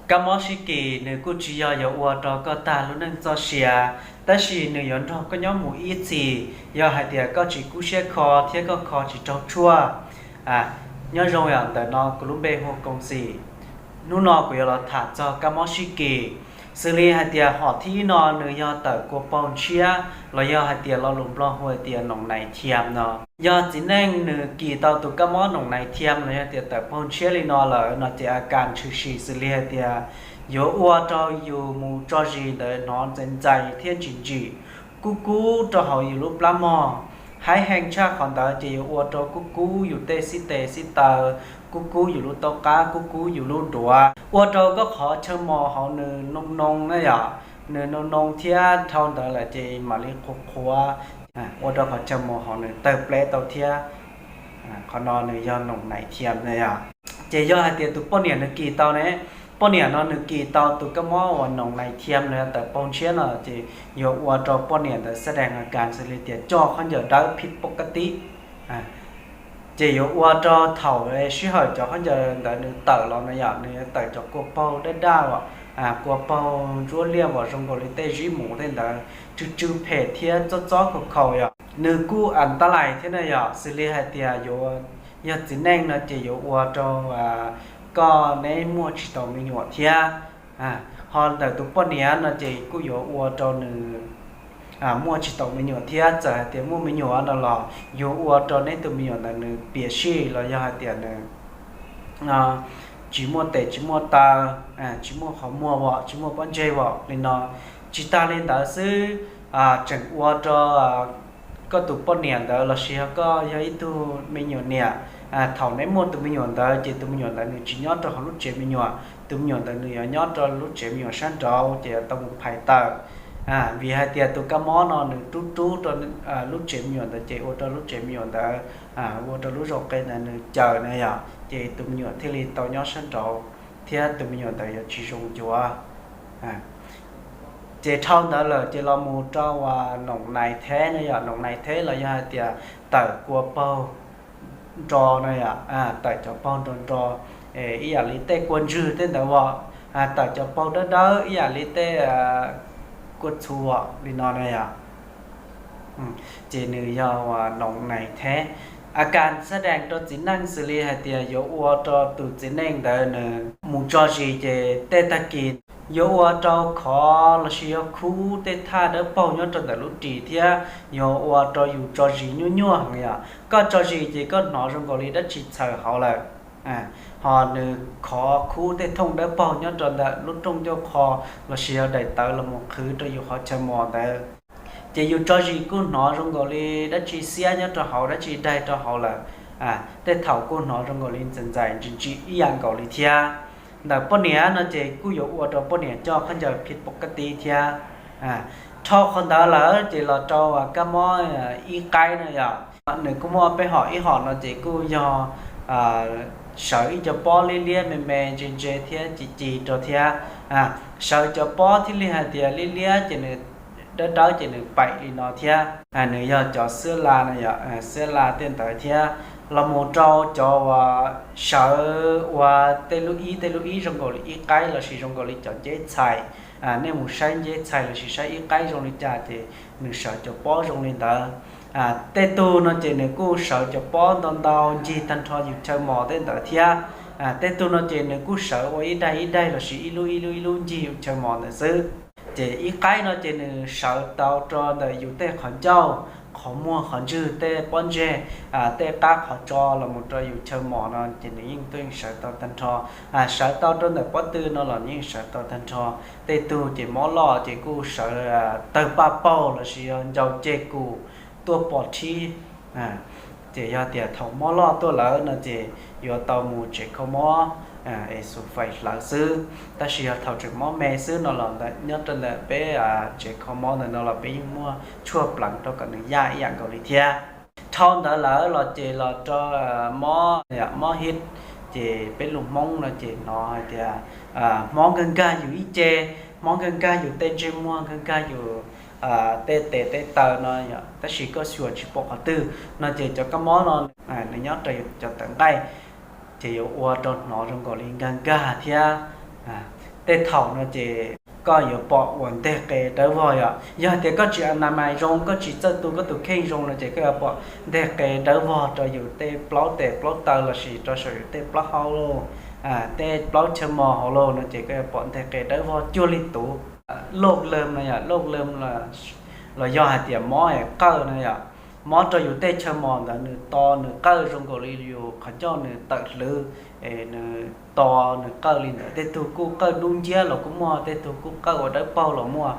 Kab mob sib kis nws kuj tsis yog yuav ua rau koj tag lub neej txoj sia, tab sis nws yuav nrog koj nyob mus ib txhis. Yog hais tias koj tsis kub siab kho thiab koj kho tsis raug tshuaj. Nyob zoo, yog ntawm no kuv lub npe hu Koos Xim. Hnub no kuv yuav los tham txog kab mob sib kis. Xws li hais tias hom thib ib no nws yog tawm kua paug ntshiab los yog hais tias lo lus Nplog hu hais tias noos nais thiam no. Yog txiv neej nws kis tau tus kab mob noos nais thiam los yog tias tawm paug ntshiab li no lawm no ces a kas tshwm sim xws li hais tias yuav ua rau yus mus tso zis ntawd hnov ntxais ntxais thiab ntsim ntsim, kub kub rau hauv yus lub plab mog. Haib heev tshaj qhov ntawd ces yuav ua rau kub kub yus tej xib tes xib taw, kub kub yus lub taub qab, kub kub yus lub duav, ua rau koj qhov chaw mos hauv nws noo noo na yom, nws noo noo thiab dhau ntawd lawm ces mam li qhuav qhuav, ua rau qhov chaw mos hauv nws tawg pleb tau thiab. Qhov no nws yog noos nais thiam na yom. Ces yog hais tias tus poj niam nws kis tau ne, poj niam no nws kis tau tus kab mob uas noos nais thiam los yog tawm paug ntshiab no ces yuav ua rau poj niam ntawd xab dees a kas xws li tias coj khaub ncaws dawb phib pov kab tib. Ces yuav ua rau thaum sij hawm cov khaub ncaws ntawd nws tawm los na yom, nws yuav tawm cov kua paug daj daj os, kua paug ntsuab liaj os, zoo nkaus li tej zib mus tej ntawd tsw tsw phem thiab txob txob khaus khaus yom. Nws kuj as tab lais thiab na yom, xws li hais tias yuav, yog txiv neej no ces yuav ua rau koj neb muaj tsis tau me nyuam thiab. Ho ntawm tus poj niam no ces kuj yuav ua rau nws muaj tsis tau me nyuam thiab. Txawm hais tias muaj me nyuam no los yuav ua rau neb tus me nyuam ntawd nws piam sij los yog hais tias nws tsis muaj tes tsis muaj taw, tsis muaj qhov muag vom, tsis muaj pob ntseg vom li no. Tsis tag li ntawd xwb, tseem ua rau koj tus poj niam ntawd lossis yog koj yog ib tug me nyuam niam, thaum neb muaj tus me nyuam ntawd ces tus me nyuam ntawd nws tsis nyob rau hauv lub tsev me nyuam, tus me nyuam ntawd nws yuav nyob rau lub tsev me nyuam sab nraud ces yuav tau mus phais tawm. Vim hais tias tus kab mob no nws rub rub rau lub tsev me nyuam ntawd ces ua rau lub tsev me nyuam ntawd, ua rau lub zos qe ntawd nws caws na yom, ces tus me nyuam thiaj li tau nyob sab nraud thiab tus me nyuam ntawd yuav tsis zoo ncuav. Ces dhau ntawd lawm ces los mus rau noos nais theb na yom, noos nais theb los yog hais tias tawm kua paug nro na yom, tawm cov paug nro nro, ib yam li tej kua ntswg tej ntawd os, tawm cov paug dawb dawb ib yam li tej kua txhu os li no na yom. Ces nws yog noos nais theb. A kas xab dees rau txiv neej xws li hais tias yuav ua rau tus txiv neej ntawd nws mus tso zis ces tej tag kis yuav ua rau khov lossis yog khub tej thaj dawb paug nyob rau ntawm lub ris thiab yuav ua rau yus tso zis nyuaj nyuaj heev yom. Koj tso zis ces koj hnov zoo nkaus li dab tsi txhaws hauv lawm, ho nws khov khub tej thooj dawb paug nyob rau ntawm lub rooj ncauj qho lossis yog daim tawv los mus qhwv rau yus qhov chaw mos ntawd. Ces yus tso zis kuj hnov zoo nkaus li dab tsi xiab nyob rau hauv, dab tsi daig rau hauv lawm, tej thaum kuj hnov zoo nkaus li ntxais ntxais ntsim ntsim ib yam nkaus li thiab. Ntawm poj niam no ces kuj yuav ua rau poj niam coj khaub ncaws phib pov kab tib thiab. Dhau qhov ntawd lawm ces los rau kab mob ib qaib no yom. Nws kuj muaj peb hom, ib hom no ces kuj yog sawv ib co pob liab liab me me ntse ntse thiab ci ci rau thiab. Sawv cov pob thiaj li hais tias liab liab ces nws dawb dawb ces nws paim li no thiab. Nws yog cov xiab la no yom, xiab la tej ntawd thiab. Los mus rau cov uas sawv ua tej lub ib tej lub ib zoo nkaus li ib qaib lossis zoo nkaus li cov nceb txhais. Nej mus saib nceb txhais lossis saib ib qaib zoo li cas ces nws sawv cov pob zoo li ntawd. Tej tug no ces nws kuj sawv cov pob ntau ntau ncig tag nrho yus chaw mos tej ntawd thiab. Tej tug no ces nws kuj sawv ua ib daig ib daig lossis ib lub ib lub ib lub ncig yus chaw mos ntawd xwb. Ces ib qaib no ces nws sawv tau rau ntawm yus tej qhov ncauj, qhov muag, qhov ntswg, tej pob ntseg, tej qab qhov tso los mus rau yus chaw mos no ces nws yeej tuaj yeej sawv tau tag nrho. Sawv tau rau ntawm pob tw no los yeej sawv tau tag nrho. Tej tug ces mob loj ces kuj sawv tawg paj paug lossis yog ncau ceg kus tuaj pom rhib. Ces yog tias thaum mob loj tuaj lawm no ces yuav tau mus tsev kho mob es xus fais hlawv xwb. Tab sis yog thaum tseem mob me xwb no los nyob rau ntawm peb tsev kho mob ntawm no los peb yeej muaj tshuaj pleev rau kom nws yaj ib yam nkaus li thiab. Dhau ntawd lawm los ces los rau mob, mob hib, ces peb lus Hmoob no ces hnov hais tias hmob nkag nkag yus ib ce, hmob nkag nkag yus tej ntsej muag, nkag nkag yus tej tes tej taw no, tab sis koj xyuas tsis pom qhov twg no ces cov kab mob no nws nyob rau cov tawv nqaij, ces yuav ua rau hnov zoo nkaus li nkag nkag thiab. Tej thaum no ces koj yuav pom uas nteg qe dawb vog yom. Yog hais tias koj tsis a na mais zoo, koj tsis txawj tu koj tus kheej zoo no ces koj yuav pom nteg qe dawb vog rau yus tej plaub tes plaub taw lossis rau saum yus tej plaub hau lauj, tej plaub chaw mos hauv lauj no ces koj yuav pom nteg qe dawb vog cuag li tus loj lawm no yom, loj lawm los yog hais tias mob es qawj no yom, mob rau yus tej chaw mos ntawd nws to nws qawj zoo nkaus li yus qhov ncauj nws tawm hlwv, nws to nws qawj li ntawd. Tej tug kuj qawj dub nciab los kuj muaj, tej tug kuj qawj ua dawb paug los muaj.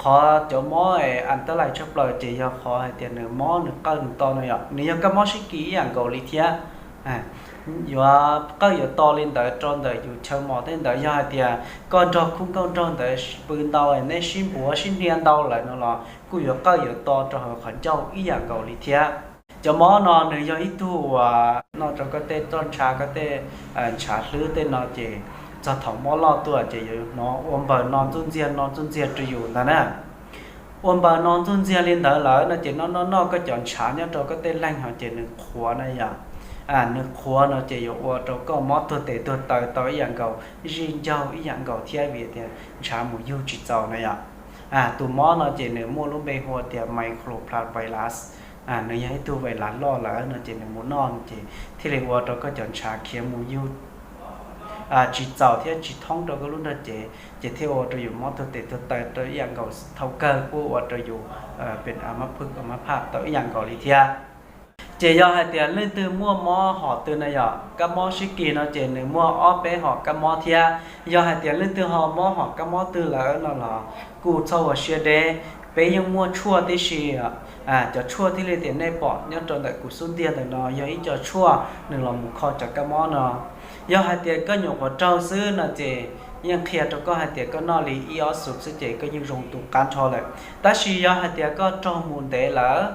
Qhov cov mob es a ta lais tshaj plaws ces yog qhov hais tias nws mob nws qawj nws to no yom, nws yog kab mob sib kis ib yam nkaus li thiab. Yuav qawj yuav to li ntawd rau ntawm yus chaw mos tej ntawd. Yog hais tias koj nrog khub nkauj nraug ntawd pw ntau, neb sib npuav sib hnia ntau lawm no los kuj yuav qawj yuav to rau hauv qhov ncauj ib yam nkaus li thiab. Cov mob no nws yog ib tug uas noj rau koj tej txoj ntshav, koj tej ntshav hlwb tej no ces txog thaum mob loj tuaj ces yuav hnov ua npaws no ntxuj ntxiag no ntxuaj ntxiag rau yus ntag na. Ua npaws no ntxuaj ntxiag li ntawd lawm no ces noj noj noj koj cov ntshav nyob rau koj tej leeg ho ces nws qhuav na yom. Nws qhuav no ces yuav ua rau koj mob tuag tes tuag taw tau ib yam nkaus, zij ncaug ib yam nkaus thiab vim tias ntshav mus yug tsis txaus na yom. Tus mob no ces nws muaj lub npe hu tias microplavirus. Nws yog ib tug vais las loj lawm no ces nws mus noj ces thiaj li ua rau koj cov ntshav khiav mus yug tsis txaus thiab tsis thoob rau koj lub nrog cev, ces thiaj ua rau yus mob tuag tes tuag taw rau ib yam nkaus, thaum kawg kuj ua rau yus pem a mab phwj a mab phaj tau ib yam nkaus li thiab. Ces yog hais tias leej twg muaj mob hom twg na yom, kab mob sib kis no ces nws muaj ob peb hom kab mob thiab. Yog hais tias leej twg ho mob hom kab mob twg lawm no los kuj txhob ua siab deb, peb yeej muaj tshuaj tib si. Cov tshuaj thiaj li tias nej pom nyob rau ntawm kuv xub ntiag ntawm no yog ib co tshuaj nws los mus kho cov kab mob no. Yog hais tias koj nyuam qhuav raug xwb no ces yeej qhia rau koj hais tias koj noj li ib ob xub xwb ces koj yeej zoo tus qab nrho lawm. Tab sis yog hais tias koj raug mus ntev lawm,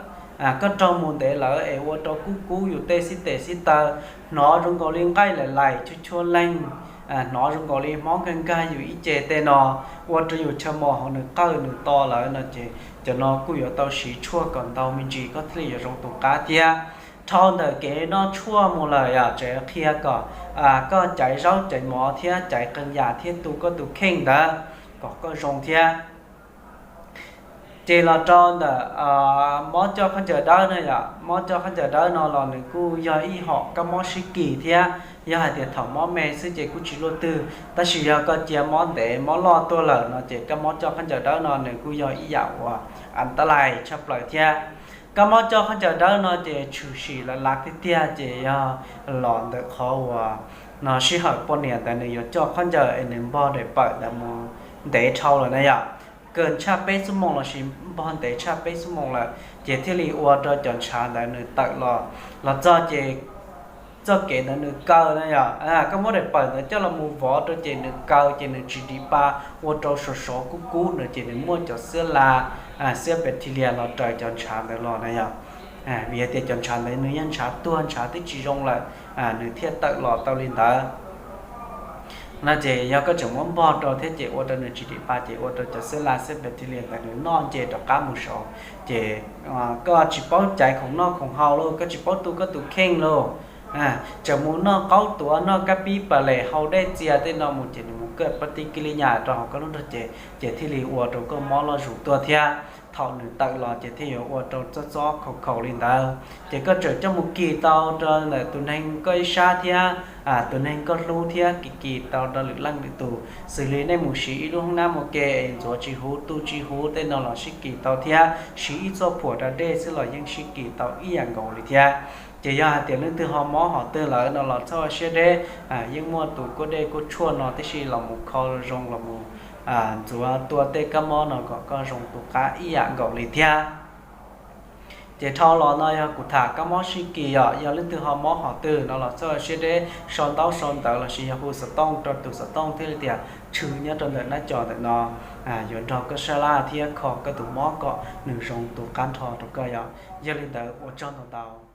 koj raug mus ntev lawm es ua rau kub kub yus tej xib tes xib taw, hnov zoo nkaus li nqaij laim laim chua chua leeg, hnov zoo nkaus li mob nkag nkag yus ib ce tej no, ua rau yus chaw mos hauv nws qawj nws to lawm no ces cov no kuj yuav tau siv tshuaj kom ntau me ntsis koj thiaj li yuav zoo tus qab thiab. Dhau ntawm kev noj tshuaj mus lawm yom, tseem qhia kom koj caiv zaub caiv mov thiab caiv qee yam thiab tu koj tus kheej ntawd kom koj zoo thiab. Ces los rau ntawm mob coj khaub ncaws dawb na yom, mob coj khaub ncaws dawb no los nws kuj yog ib hom kab mob sib kis thiab. Yog hais tias thaum mob me xwb ces kuj tsis luaj twg, tab sis yog koj cia mob ntev mob loj tuaj lawm no ces kab mob coj khaub ncaws dawb no nws kuj yog ib yam uas a ta lais tshaj plaws thiab. Kab mob coj khaub ncaws dawb no ces tshwm sim lav lav tiag tiag ces yog los ntawm qhov uas no sij hawm poj niam ntawd nws yuav coj khaub ncaws es nws npog daim pawm ntawd mus ntev dhau lawm na yom, kawg tshaj peb xuab moos lossis npog ntev tshaj peb xuab moos lawm ces thiaj li ua rau cov ntshav ntawd nws tawm los, los txog ces txoj kev ntawd nws kaw na yom, koj muab daim pawm ntawd coj los mus vov rau ces nws kaw ces nws tsis dim pa, ua rau sov sov kub kub na ces nws muaj cov xiab la, xiab bacteria los raws cov ntshav ntawd los na yom. Vim hais tias cov ntshav ntawd nws yeej ntshav tuag ntshav twb tsis zoo lawm, nws thiaj tawm los tau li ntawd. No ces yog koj tseem muab npog rau thiab ces ua rau nws tsis dim pa ces ua rau cov xiab la xiab bacteria ntawd nws noj nce rov qab mus saud ces koj tsis paub caiv khoom noj khoom haus lauj, koj tsis paub tu koj tus kheej lauj, tseem mus noj qaub tuav noj kab pib pas les hau dej txias tej no mus ces nws mus kawj pab tib kib li nyas rau hauv koj lub nrog cev ces thiaj li ua rau koj mob loj zus tuaj thiab. Thaum nws tawm los ces thiaj yuav ua rau txob txob khaus khaus li ntawd ces koj tseem coj mus kis tau rau ntawm tus neeg koj ib sab thiab tus neeg koj hlub thiab kis kis tau rau lwm leej lwm tus, xws li nej mus siv ib lub hoob nab mus ke es ntxuav tsis huv tu tsis huv tej no los sib kis tau thiab, siv ib txoj phuam da dej xwb los yeej sib kis tau ib yam nkaus li thiab. Ces yog hais tias leej twg ho mob hom twg lawm no los txhob ua siab deb, yeej muaj tus kuab dej kuab tshuaj no tib si los mus kho zoo los mus ntxuav tua tej kab mob no kom koj zoo tus qab ib yam nkaus li thiab. Ces dhau los no yog kuv tham kab mob sib kis yom, yog leej twg ho mob hom twg no los txhob ua siab deb, sau ntaub sau ntawv lossis yog hu xov tooj rau tus xov tooj thiaj li tias tshwm nyob rau ntawm nab co ntawm no, yuav nrog koj sab laj thiab kho koj tus mob kom nws zoo tus qab nrho rau koj yom. Yog li ntawd ua tsaug ntau ntau.